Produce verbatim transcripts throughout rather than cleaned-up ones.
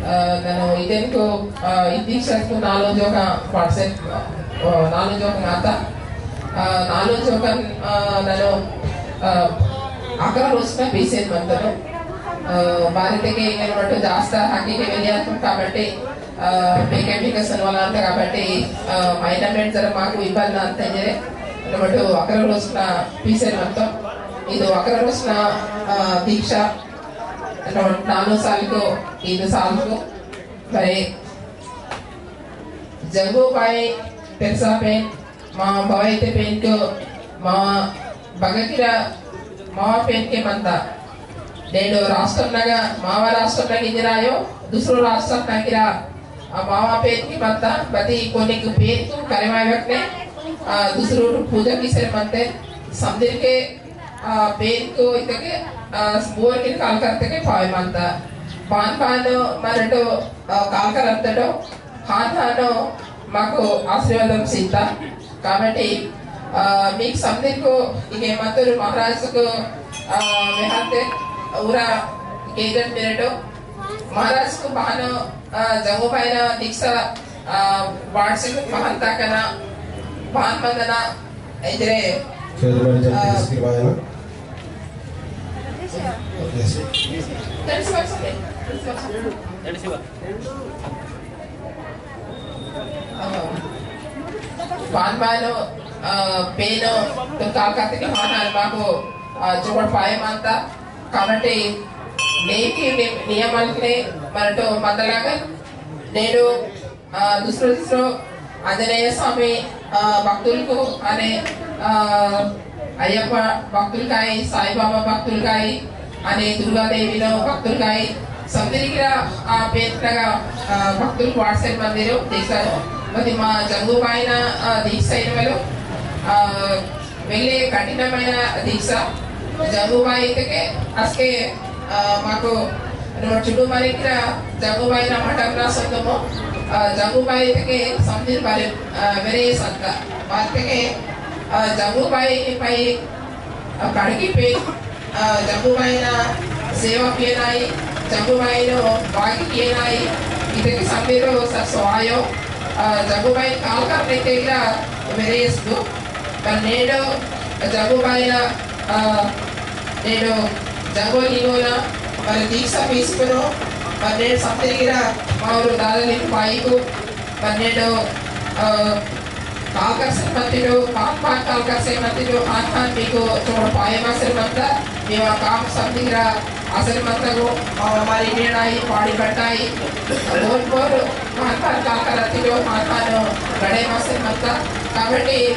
अ, ननो इदेनको, अ, इदीक्षाको नालो जोका WhatsApp, अ, नालो जोका आता। अ, नालो जोका, अ, ननो, अ, अकरा रोजना पीसेन मंतनो। अ, बारितेके इंगन मट्टो जास्ता हकीके वेलियातुन काबट्टी, अ, बेके बेके सनवाला अंत काबट्टी, अ, माइनमेंट जरा माकु इब्बंदी अंत इंजेरे, मट्टो अकरा रोजना पीसेन मंतो। इदु अकरा रोजना, अ, दीक्षा, ननो सालको, इदु सालको, बरे जंगो बाई पेरसा पेन, मा भवाइते पेनको, मा बगकिरा, मा पेनके मंता। नेडो राष्ट्रम नगा, मावा राष्ट्रम नगा इंजरायो, दूसरो राष्ट्रम नगिरा, आ मावा पेनके मंता, बती कोनिक पेनको करेमाय वकने, आ, दूसरो पूजा किसे मंते, समदिरके, आ, पेनको इतके, आ, बोर के काल करते के पावे मंता। बान बान मरटो, आ, काल करते तो, हान हानो माको आशीर्वादम सीता। काबट्टी, आ, मीक समदिरको इगे मत्तूरु महाराजको, आ, मेहते उरा केजन मेरटो महाराजको बहानो, आ, जंगो बाईना दीक्षा, आ, वार्षिक महंता कना, बहान मंदना, इधरे, चेयरमैन जगदीश आ, किरवायना। Yes। बान बानो, अ, पेनो, तो काल काते के मान आल माको, अ, चोपड़ पाए मानता, काबट्टी नेकी नि-, नियमलने मरटो मंदलागन, नेडो, अ, दूसरो दूसरो आंजनेय स्वामी, अ, भक्तुलकु अने, अ, अय्यप्पा भक्तुलकाई, साईबाबा भक्तुलकाई, अने दुर्गादेवीनो भक्तुलकाई, समदिरकिरा, आ, पेंतगा, आ, भक्तुलकु वाटसेर मंदिरो दीक्षानो। मति मा जंगुबाईना, आ, दीक्षा इनवलो, आ, वेल्ले कठिनमैना दीक्षा। जंगुबाई इतके अस्के, आ, माको नमो चुडू मरिकिरा जंगुबाईना मठमना सोंदमो, आ, जंगुबाई इतके समदिर बारे, आ, वेरे संता। बातके, आ, जंगुबाई पै अ, कड़की पे, अ, जंगुबाईना सेवा कियनाई, जंगुबाईनो बागी कियनाई, इतके समदिरो ससो आयो, अ, जंगुबाई काल करने के गिरा मेरे इसको, पर नेडो जंगुबाईना, अ, नेडो जंगो लिंगोना, पर दीक्षा पीसुकुनो, पर नेड समदिर गिरा मावरो दादा लिंग बाईकु, पर नेडो, अ, कालकरसे मतिरो, पान पान कालकरसे मतिरो, हान हान मीको चोर पाए मासर मत्ता, मीवा काम समदिरा असर मत्ता गो, अ, हमारी मेड़ाई, पाड़ी बटाई, बोर बोर, पान पान कालकर अतिरो, हान हान गड़े मासर मत्ता। काबट्टी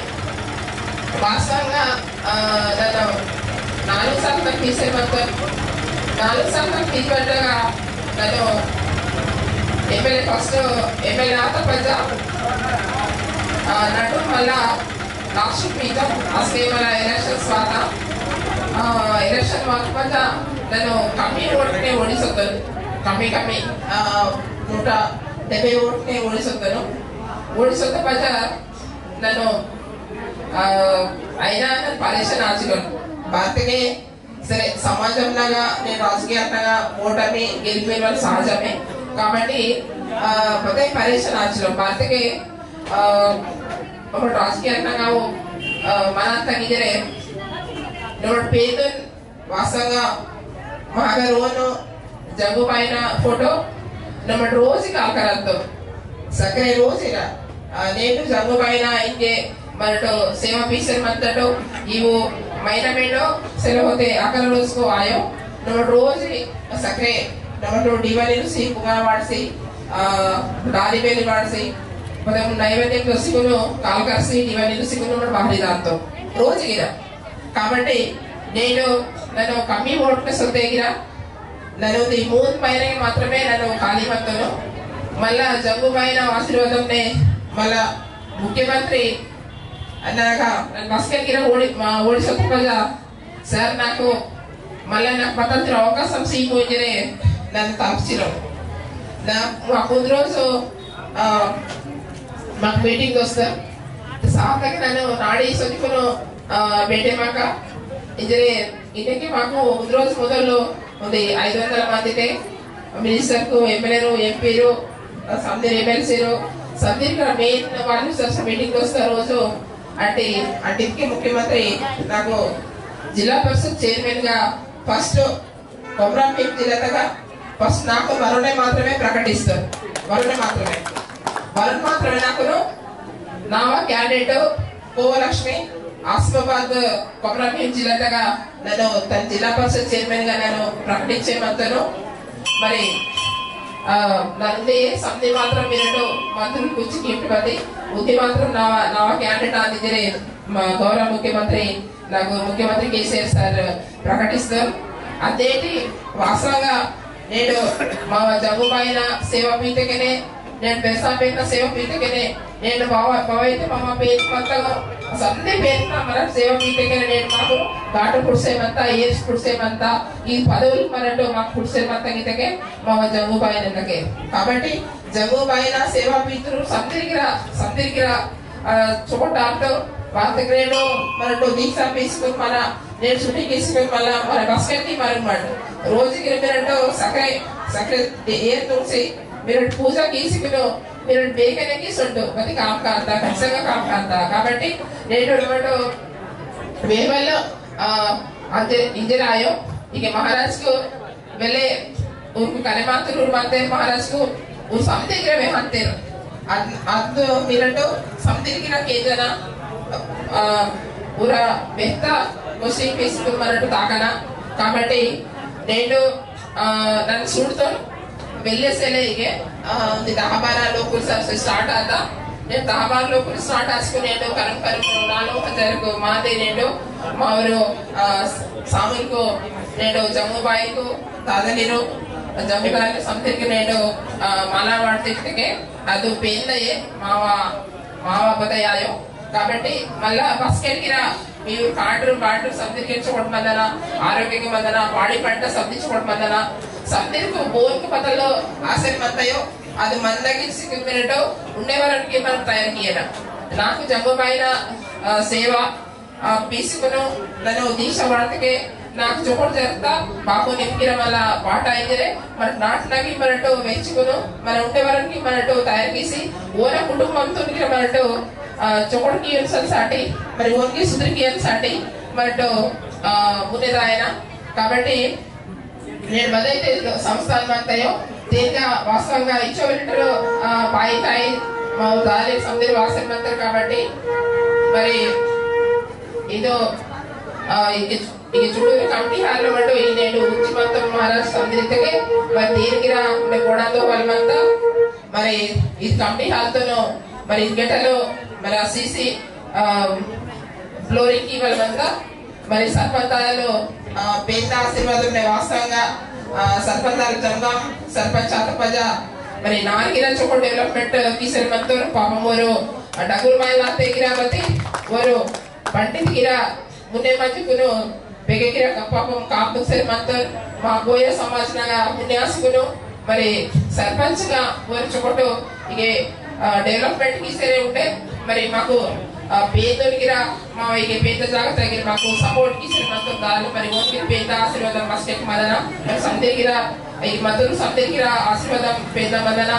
वास्तवंगा, अ, नन्ना नालुगु साल तक पीसे मत्ता, नालुगु साल तक पीसे मत्ता, नन्ना एमएलए first एमएलए आता पजा, आ, नटु मला last पीता, अस्के मला election स्वाता, आ, election वात पजा, नन्ना कमी vote ने ओडिसोतनु, कमी कमी, आ, नूटा डेब्बे vote ने ओडिसोतनु, ओडिसोत पजा, नन्ना, आ, आइना नन्ना परेशान आचिलोन, बातके सरे, समाजम नगा, ने राजकीय नगा, ओटमी, गेलिपे वाल सहजमे। काबट्टी, आ, बते परेशान आचलो। बातके, आ, ओमट राजकीय नगा वो, आ, मनांता गिजरे, नोट पेदुन वासंगा महागरोनो जंगुबाईना photo नमट रोज काल करंतो। सकरे रोज इरा, आ, नेनु जंगुबाईना इंगे मरटो सेवा पीसर मंतटो, इवो महीना मेनो सेले होते अकल रोज को आयो, नमट रोज सकरे, नमटो दीवानी रुसी, पुंगा वाड़सी, आ, दाली बेली वाड़सी, पदम नैवेद्य दोसी कुनो, काल करसी, दीवानी रुसी कुनो मट बाहरी दांतो। रोज गिरा। काबट्टी नेनु नन्ना कमी vote ने सोतेगिरा, नन्ना दी मूंद पैरे मात्रमे नन्ना खाली मत्तोनु। मल्ला जंगुबाईना आशीर्वादमने मल्ला मुख्यमंत्री अन्नागा नन्ना मस्के गिरा ओडि, मा, ओडिसोत पजा सर नाकु मल्ला नाकु मत्तंतिर अवकाशम सीमु इंजरे नन्ना तप्सिरो। ना, मा कुंद्रोसो, आ, माक meeting दोस्त। सार्थक नन्ना नाडी सोचिकुनो आ, बेटे माका, इंजरे इनके माकु उद्रोज मोदलो उंदे ऐदु वंदल मंदिते, मिनिस्टर को, एमएलए रो, एमपी रो, समदिर एमएलसी रो, समदिर का मेन वालु सर मीटिंग दोस्त रोजो अंटे, अंटे के मुख्यमंत्री नाको जिला परिषद चेयरमैन गा फर्स्ट कोमरम भीम जिला तगा फर्स्ट नाको वरुणे मात्रमे प्रकटिस्तर। वरुणे मात्रमे। वरुण मात्रमे नाको नावा कैंडिडेट कोवलक्ष्मी आसिफाबाद कोमरम भीम जिला तगा नन्नो तन जिला परिषद चेयरमैन गा नन्नो प्रकटिंचे मंतनो। मरी, आ, नन्दी समदी मात्रम मिरटो मंत्री कुछ गिफ्ट बदी। उन्दी मात्रम नावा, नावा कैंडिडेट आंदी जरे मा गौरव मुख्यमंत्री, नाको मुख्यमंत्री केसीआर सर प्रकटिस्तर। अदेटी वासंगा नेडो मावा जंगुबाईना सेवा पीतेकेने, नेडो बेसा पेना सेवा पीतेकेने, नेडो बावा, बावा इते मामा पेन मंतगो, समदे पेन ना मरट सेवा पीतेकेने, नेडो माको गाटो कुर्से मंता, येस कुर्से मंता, ई पदोल मरटो माक कुर्से मंता इतेके, मावा जंगुबाईना नके। काबट्टी जंगुबाईना सेवा पीतुरु समदिरकिरा, समदिरकिरा, आ, चोकोट आंटो, वातेके नेडो मरटो दीक्षा पीसकुन मला, नेडो छुट्टी कीसकुन मला, मला बस्केट की मालूम मत। रोज की मेरे तो सकरे, सकरे दे-, ये तुमसे मेरे पूजा कीसकुनो, मेरे बेकने की सुंटो, बती काम कांता, खर्चा का काम कांता। काबट्टी नेडो मरटो वेवल, आ, अंजे, इंजर आयो, इके महाराज को वेले उनको कने मातुर उर माते महाराज को उर समदिरकिरा वेहंतेर। अद, अद मिरटो समदिरकिरा केंजना, आ, उरा बेहता कोशिश पेसकुन मरटो ताकना। काबट्टी नेडो, आ, नन सूडतोन वेल्ले सेले इगे, आ, उन्दी दहा बारा लोकुल सा-, से स्टार्ट आता। ने दहा बारा लोकुल स्टार्ट आसकुन नेडो करम करम नालो हजार को मादे नेडो मावरो, आ, सामुल को नेडो जंगुबाई को तादनिरो जंगुबाई समदिरके नेडो, आ, माला वाटते के अदु पेंदये मावा, मावा बतायायो। काबट्टी मल्ला बस्केटकिरा मीरु काटुरु बाटुरु समदिरके चोकोट मंदना, आरोग्यके मंदना, पाड़ी पंटा समदिर चोकोट मंदना, समदिरकु बोरकु पतलो आसेर मंतयो, अदु मंदगी सिकुन मिरटो उंडे वालन की मन तैयार कियना। नाकु जंगुबाईना, आ, सेवा आ, पीसुकुनु नन्नो दीक्षा वाटके नाक चोकोट जरता, बापू निमकिरा मला पाटा इंजरे, मर नाट नागी मरटो वेचुकुनु, मर उंडे वालन की मरटो तैयार कीसी, ओना कुटुंबम तुनकिरा मरटो, आ, चोकोट कियन सन साटी, मर ओनकी सुधर कियन साटी, मरटो, आ, मुने दायना। काबट्टी नेडु बदैते संस्थान मंतयो, तेंगा वास्तवंगा इचोलिटर, आ, पाई ताई, मा दाले समदिर वासन मंतर काबट्टी, मरी इदो, आ, इके, इके चुडूर कमिटी हाल मटो ई नेडु उच्ची मंतम महाराज समदिरके, मरी तीर गिरा उंडे कोडांदो वाल मंता, मरी इद कमिटी हाल तोनो, मरी इद गेटलो, मरी आ सीसी, आ, फ्लोरिंग की वाल मंता, मरी सरपंच आयो, आ, पेंदा आशीर्वाद ने वास्तवंगा, आ, सरपंच आयो जंगम, सरपंच आता पजा, मरी नारगिरा चोको डेवलपमेंट कीसेर मंतोर पापम वरो, आ, डगुर माय लाते गिरा बती, वरो पंडित गिरा मुन्ने मजुकुनो, बेगे गिरा पापम काम दुसेर मंतोर, मा गोया समाज नगा मुन्ने आसुकुनो, मरी सरपंच गा वरो चोकोटो, इगे, आ, डेवलपमेंट कीसेरे उंडे, मरी माकु, आ, पेदोल गिरा, मा इगे पेद जागत गिरा माकु सपोर्ट कीसेरे मंतोर दाल, मरी ओन गिरा पेद आशीर्वाद मस्तेक मदना, मरी समदिर गिरा, इगे मदुर समदिर गिरा आशीर्वाद पेद मदना।